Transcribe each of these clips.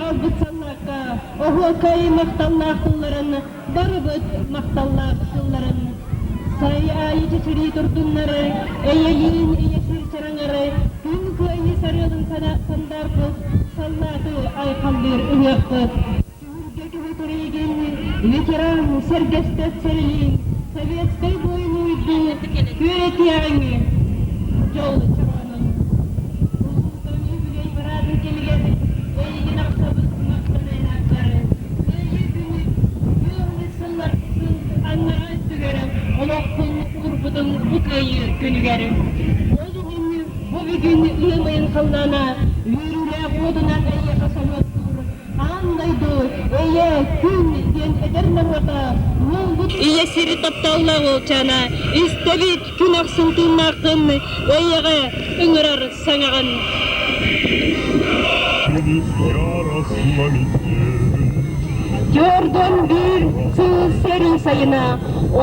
хаалбыт саллаакка оһуокай махталлаах тылларын, барыбыт махталлаах тылларын. Сай аайы чэчирии турдуннары, эйэлиин ийэ сир чараҥары, күн кыайыы сарыалын сандаарбыт, саллааты айхаллыыр ыһыахпыт. Түһүлгэ киһи ветеран сэргэстэт сэрилиин, советскай буойуну уйдуу күөрэтиэҕиҥ дьол чороонун. Улуутан үбүлүөй параадын кэмигэр эйигин ахтабыт махтаныанаахтар. Кыайыы күнү күөх сыллар сыл аннараа өттүгэр олоххун уурбутуҥ бу кыайыы күнүгэр. Ол иһин бу бүгүн ыам ыйын халлаана үөрүүлээх уотунан эйиэхэ солуоттуур Аан дойду, эйэ, күн диэн этэр норуота уолбут ийэ сири тапталлаах уолчаана истэбит күн ахсын тыыннааххын эйэҕэ ыҥырар саҥаҕын. Дьордон биир сыл сэрии сайына,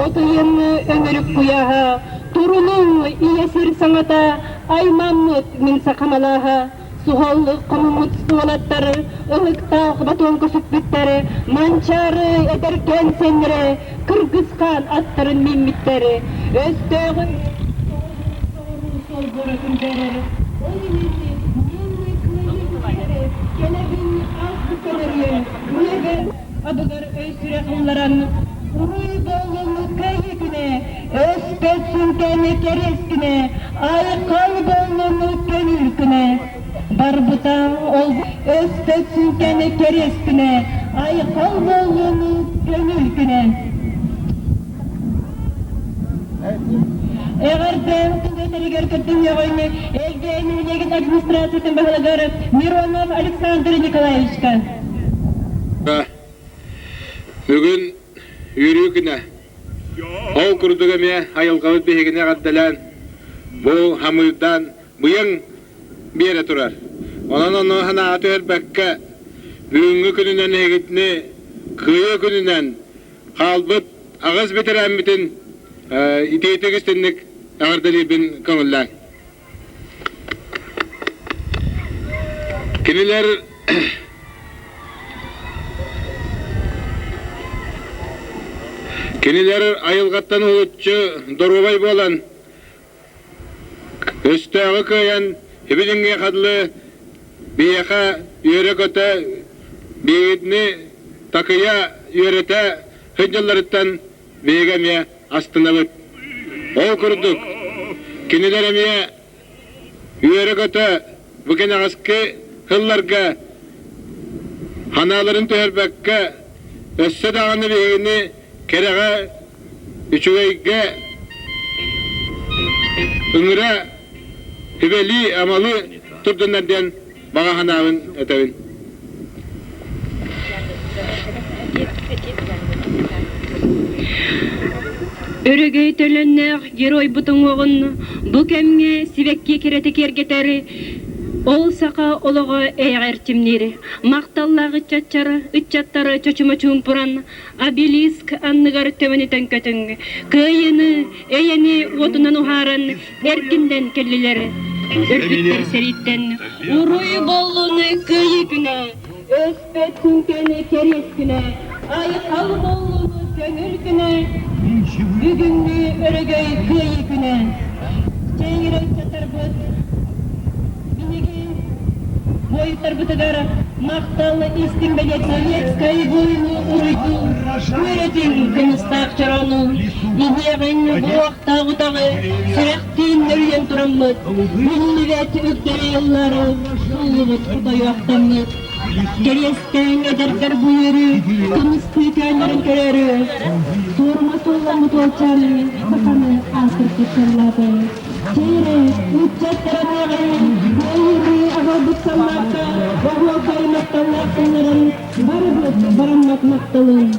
от ыйын өҥүрүк куйааһа, турунуҥ ийэ сир саҥата, аймаммыт мин сахамалааһа, Суһал хомуммут уолаттары, ыһыктаах батонка сүппүттэри, Манчаары эдэркээн сиэннэрэ кыргысхаан аттарын мииммиттэри, өстөөҕү соҕуруу солбура күндээрэр. Ол иһин мин кыайыы күннэри кэлэбин ааспыт көнөрүө, үйэбэр абыгар өй-сүрэх ылларан, уруй буоллун кыайыы күнэ, өспөт сүҥкэни кэриэс күнэ, айхал буоллун көҥүл күнэ. Барбыта ол өспөт сүҥкэни кэриэс күнэ, айхал буоллун көҥүл күнэ. Эҕэрдэ түгэннэригэр көрдөһүөҕүҥ Элгээйи нэһилиэгин администрациятын баһылыгар Миронов Александр Николаевичка. Бүгүн үөрүү күнэ. Ол курдук эмиэ айылҕабыт биһигини эҕэрдэлээн, бу хамыырдаан быйаҥ биэрэ турар. Онон ону санааҕа түһэрбэккэ, бүгүҥҥү күнүнэн эһигитини Кыайыы күнүнэн хаалбыт аҕыс бэтэрээммитин итиитик истинник эҕэрдэлиирбин көҥүллээҥ. Кинилэр Кинилэр айылҕаттан уһулуччу доруобай буолан, өстөөҕү кыайан, ибилиҥҥи хадылы биһиэхэ үөрэ-көтө, биһигини такыйа үөрэтэ сылдьалларыттан биһиги эмиэ астынабыт. Ол курдук, кинилэр эмиэ үөрэ-көтө бу кэнэҕэски сылларга санааларын түһэрбэккэ, өссө даҕаны биһигини кэрэҕэ, үчүгэйгэ ыҥыра, сүбэлии-амалыы турдуннар диэн баҕа санаабын этэбин. Өрөгөй төлөннөөх геройбут уҥуоҕун бу кэмҥэ сибэкки кэрэтэ киэргэтэр, ол саха олоҕо эйэҕэ эрчимниир. Махталлаах ыччаттар, ыччаттары чочума чуумпуран, обелиск анныгар төбөнүтэн көтүҥ. Кыайыыны, эйэни уотунан уһааран, эргиннэн кэллилэр. Өлбүттэр сэрииттэн уруй буоллун кыайыы күнэ, өспөт сүҥкэни кэриэс күнэ, айхал буоллун көҥүл күнэ, бүгүҥҥү өрөгөй кыайыы күнэ. Чэйирэ ыччаттарбыт биһиги Буойуттарбытыгар махтал истиҥ бэлиэ советскай буойуну уруйдуу үөрэтиҥ кымыстаах чороону иһиэҕиҥ буруохтаах утаҕы сүрэхтиин нөрүйэн тураммыт биллибэт үктэри ыллары суллубут хотойуохтаммыт кэриэстээн эдэрдэр бу үөрүү кымыстыы көөннөрүн көрөөрү суорума суолламмыт уолчааны саханы аатырбыт саллааты Чээрэ, ыччаттарыныаҕай, кыайыыны аҕалбыт саллаакка оһуокай махталлаах тылларын барыбыт бараммат махталын.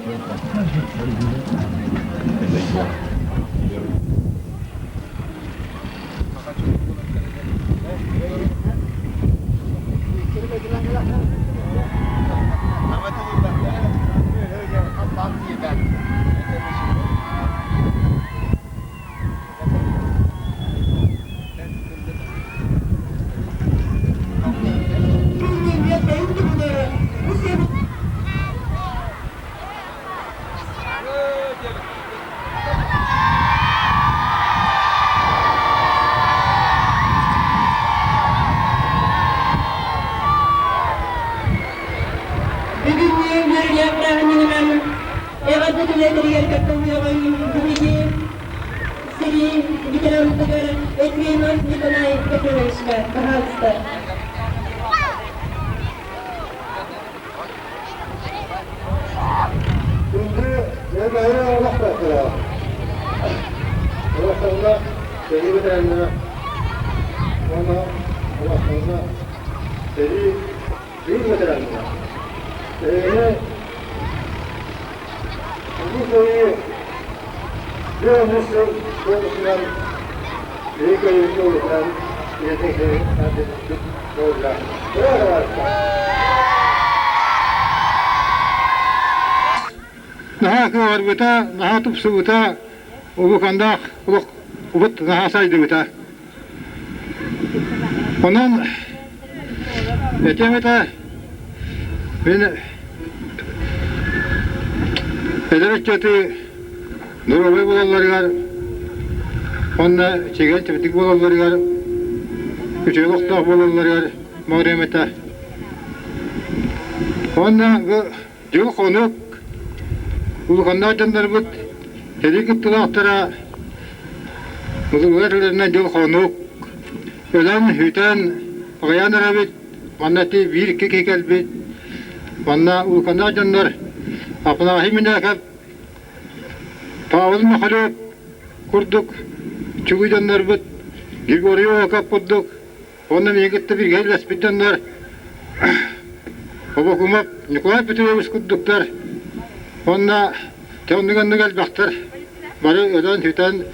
Үөрүүлээх бырааһынньыгынан эҕэрдэ түлэтэригэр кыттыһыаҕыҥ биһиги сэрии ветеранытыгар Ефремов Николай Петровичка, пожалуйста. Күндү Нөмөһөрө олохтоохторо, олохтоохторо сэрии ветераннара уонна олохтоохторо сэрии тыыл ветераннара. Эһигини Улуу Кыайыы 50 сыл туолбутунан Биһиги Кыайыы туолбутунан ийэтин сирин буолла. Наһаа кыаҕырбыта, наһаа тупсубута, улукандаах олох убут наһаа сайдыбыта. Онон этиэм этэ, мин эдэр ыччаты доруобай буолалларыгар уонна чэгиэн чэбдик буолалларыгар, үчүгэй олохтоох буолалларыгар баҕарыам этэ. Уонна бу дьыл-хонук улаханнаах дьоннорбут сэрии кыттыылаахтара Улуулар үлэринэн дьыл-хонук өлөн-сүтэн аҕыйаан эрэбит. Манна ити биир-икки киһи кэлбит. Манна улаханнаах дьоннор Афанасий Минаков, Павел Михалев курдук чугуй дьоннорбут, Григорий Оков курдук Онно миигин кытта бииргэ үлэлэспит дьоннор Обокумов Николай Петрович курдуктар уонна оннук-оннук элбэхтэр бары өлөн-сүтэн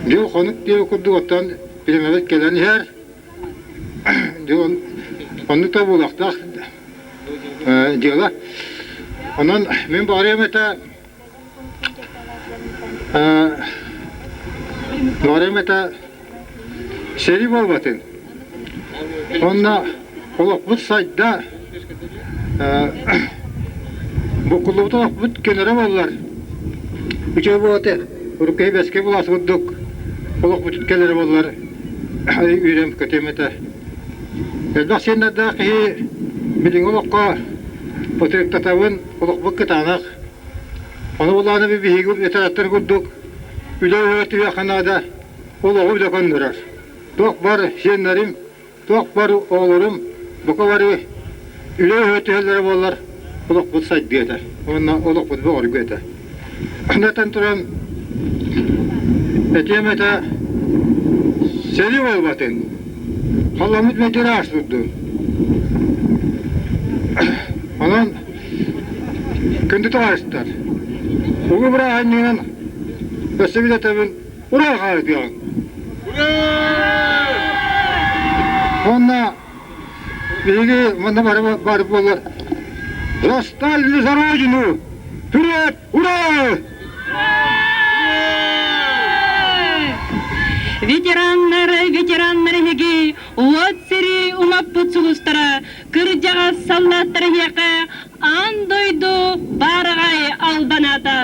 дьыл-хонук диэбит курдук оттон бириэмэбит кэлэн иһэр. Оннук да буолуохтаах дьыала. Онон мин баҕарыам этэ баҕарыам этэ Сэрии буолбатын. Онно олохпут сайда, буккуллубут олохпут көнөрө буоллар, үчүгэй буолуо урукку бэскэ булаас курдук олохпут кэлэрэ буоллар үөрэн көтүөм этэ. Элбэх сиэннэрдээх киһи билиҥҥи олоххо ытырыктатабын, олохпут кытаанах. Ону булааны биһиги ветераттар курдук үлэ үөһэ түһүөххэ наада. Олоҕу үлэ көннөрөр. Туох бар сиэннэрим, туох бар оҕолорум бука бары үлэ үөһэ түһэллэрэ буоллар олохпут сайдыа этэ уонна олохпут бөҕөргүө этэ. Онтон туран этиэм этэ сэрии буолбатын, халламмыт мэлдьи ыраас турдун. Онон күндү табаарыстар, улуу бырааһынньыгынан өссө билэтэбин Ура хаһыытыаҕыҥ! Уонна биһиги манна бары баар буоллар За Сталина, за Родину! Вперед! Ура! Ветераннар, ветераннар эһиги уот сири умаппыт сулустара, кырдьаҕас саллааттар эһиэхэ аан дойду баараҕай албанаата.